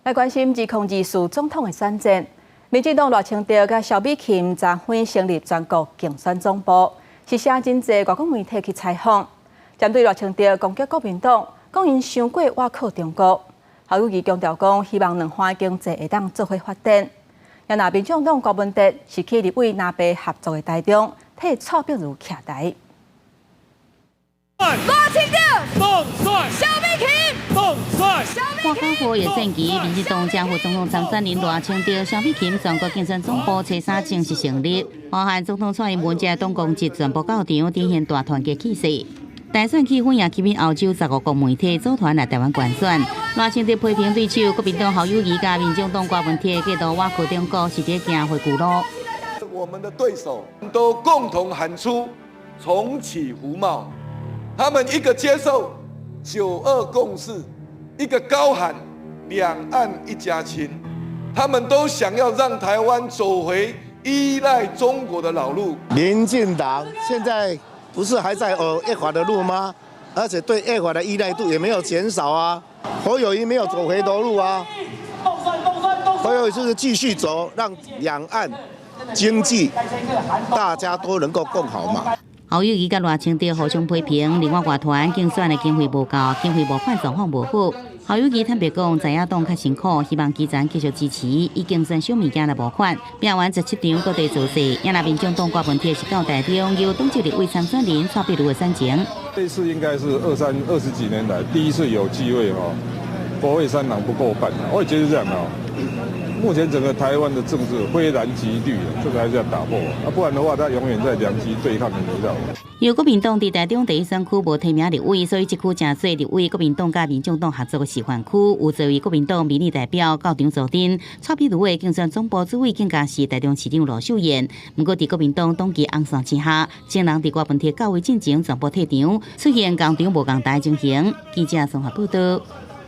來關心2024總統的選戰，民進黨賴清德佮蕭美琴昨昏成立全國競選總部，是請真濟外國媒體去採訪，針對賴清德攻擊國民黨，講𪜶傷過倚靠中國。侯友宜強調講，希望兩岸經濟會當做伙發展。若民進黨郭文哲是去立委藍白合作的台中，替蔡壁如徛台。賴清德，蕭美琴，外交部也戰機，民進黨正副總統參選人賴清德、蕭美琴全國競選總部初三正式成立，包含總統蔡英文這黨公職全部到場，展現大團結氣勢。大選氣氛也吸引歐洲15國媒體組團來台灣觀選。賴清德批評對手國民黨侯友宜佮民進黨郭文鐵過度倚靠中國，是佇行回舊路。我們的對手都共同喊出重啟服貿，他們一個接受九二共識，一個高喊兩岸一家親，他們都想要讓台灣走回依賴中國的老路。民進黨現在不是還在走越法的路嗎？而且對越法的依賴度也沒有減少啊。侯友宜沒有走回頭路啊。侯友宜就是繼續走，讓兩岸經濟大家都能夠共好嘛。侯友宜佮賴清德互相批評，另外外傳競選的經費無夠，經費募款狀況無好。侯友宜坦白講，在野黨較辛苦，希望基層繼續支持，以競選小物件來募款。拼完17場各地造勢，也若民進黨郭文鐵是到台中，由黨籍立委參選人蔡壁如的選情。這次應該是二三二十幾年來第一次有機會哈，國會三黨不過半，我也覺得這樣啊。目前整個台灣的政治非藍即綠，這個還是要打破啊，不然的話，它永遠在兩極對抗的泥淖。由國民黨佇台中第一選區無提名立委，所以這區成做立委國民黨佮民進黨合作的示範區，有這位國民黨民意代表到場助陣。蔡壁如的競選總部主委更加是台中市長盧秀燕。毋過佇國民黨黨旗紅線之下，眾人佇郭文鐵到位進前全部退場，出現仝場無仝台情形。記者綜合報道。